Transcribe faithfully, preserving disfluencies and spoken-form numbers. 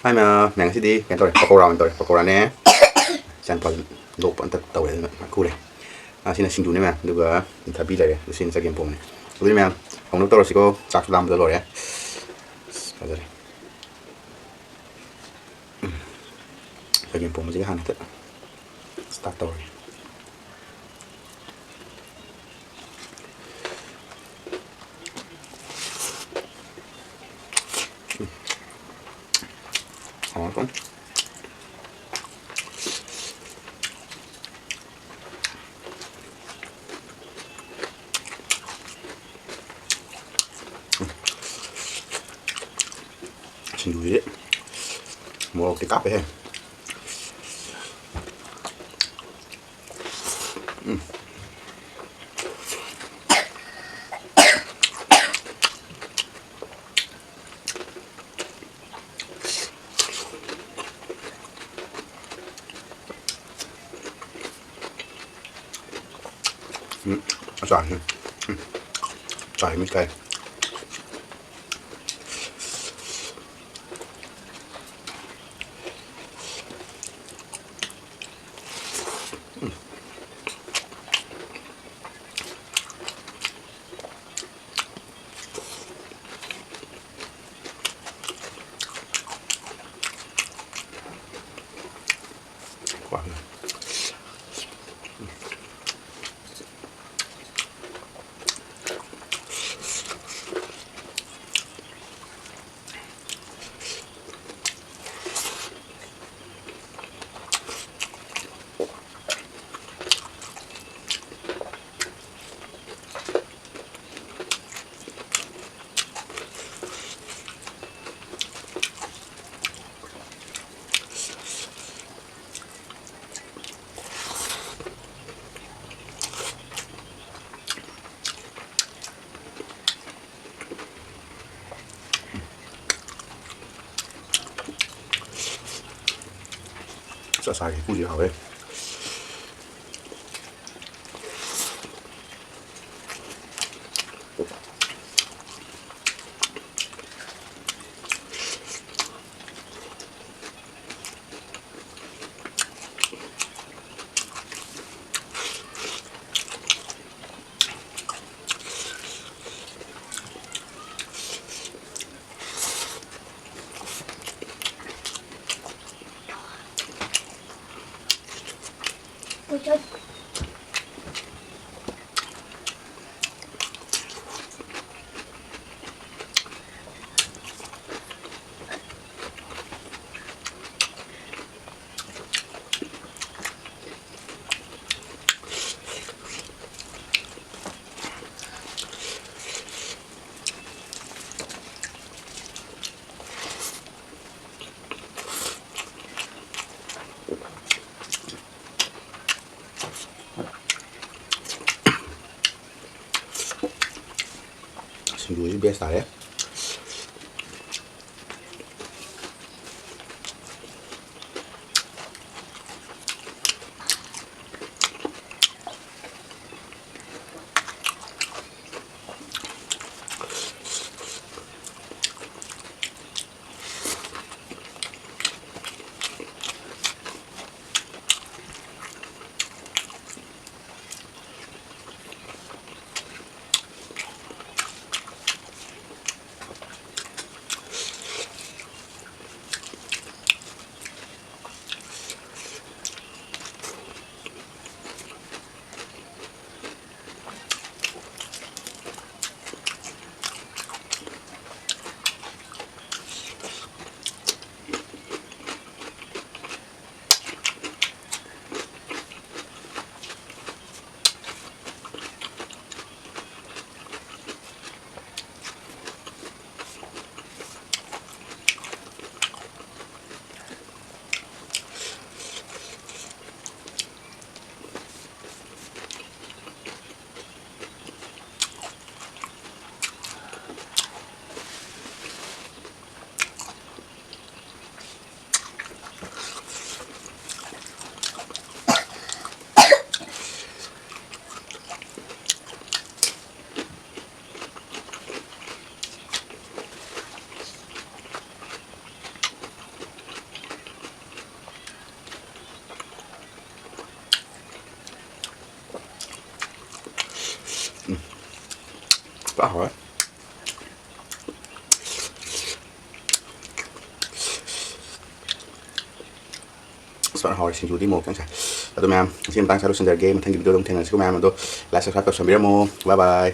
ꯍꯥꯏ ꯃꯌꯥꯝ, ꯃꯌꯥꯝ ꯉꯁꯤꯗꯤ ꯀꯩꯅꯣ ꯇꯧꯔꯦ, ꯄꯀꯧꯔꯥ ꯑꯣꯏꯅ ꯇꯧꯔꯦ꯫ ꯄꯀꯧꯔꯥꯅꯦ, ꯏꯆꯥꯅꯨꯄꯥ ꯂꯣꯛꯄ ꯑꯝꯇ ꯇꯧꯔꯦ, ꯑꯗꯨꯅ ꯈꯨꯔꯦ꯫ ꯑꯥ, ꯁꯤꯅ ꯁꯤꯡꯖꯨꯅꯦ ꯃꯌꯥꯝ, ꯑꯗꯨꯒ ꯊꯕꯤ ꯂꯩꯔꯦ, ꯑꯗꯨ ꯁꯤꯅ ꯆꯒꯦꯝ ꯄꯣꯝꯕꯅꯦ꯫ ꯑꯗꯨꯗꯤ ꯃꯌꯥꯝ, ꯍꯧꯅꯕ ꯇꯧꯔꯁꯤꯀꯣ, ꯆꯥꯛꯁꯨ ꯂꯥꯝꯕꯗ ꯂꯣꯏꯔꯦ꯫ ꯑꯁ, ꯐꯖꯔꯦ꯫ ꯎꯝ꯫ ꯆꯒꯦꯝ ꯄꯣꯝꯕꯁꯤꯒ ꯍꯥꯟꯅ ꯍꯦꯛꯇ start ꯇꯧꯔꯒꯦ꯫ ꯍꯥꯎꯔꯦ꯫ ꯁꯤꯡꯖꯨꯁꯤꯗꯤ ꯃꯣꯔꯣꯛꯇꯤ ꯀꯥꯞꯄꯦꯍꯦ꯫ ꯎꯝ꯫ ꯎꯝ, ꯑꯆꯥꯔꯁꯦ꯫ ꯎꯝ, ꯑꯆꯥꯔꯁꯦ ꯃꯤꯠ ꯀꯥꯏ꯫ ꯑꯁ, ꯑꯆꯥꯔꯒꯤ ꯍꯩꯀ꯭ꯔꯨꯁꯦ ꯍꯥꯎꯋꯦ꯫ ꯁꯤꯡꯖꯨꯁꯤ best ꯇꯥꯔꯦ꯫ ꯄꯨꯔꯥ ꯍꯥꯎꯔꯦ꯫ ꯁꯨꯃꯥꯏꯅ ꯍꯥꯎꯔꯦ ꯁꯤꯡꯖꯨꯗꯤ ꯃꯣꯔꯣꯛ ꯈꯤꯇꯪ ꯁꯥꯏ꯫ ꯑꯗꯣ ꯃꯌꯥꯝ, ꯉꯁꯤ ꯃꯇꯥꯡ ꯁ꯭ꯋꯥꯏꯗ ꯂꯣꯏꯁꯤꯟꯖꯔꯒꯦ꯫ ꯃꯊꯪꯒꯤ video ꯑꯗꯨꯝ ꯊꯦꯡꯅꯁꯤꯀꯣ ꯃꯌꯥꯝ꯫ ꯑꯗꯣ like, subscribe ꯇꯧꯁꯟꯕꯤꯔꯝꯃꯣ꯫ Bye bye꯫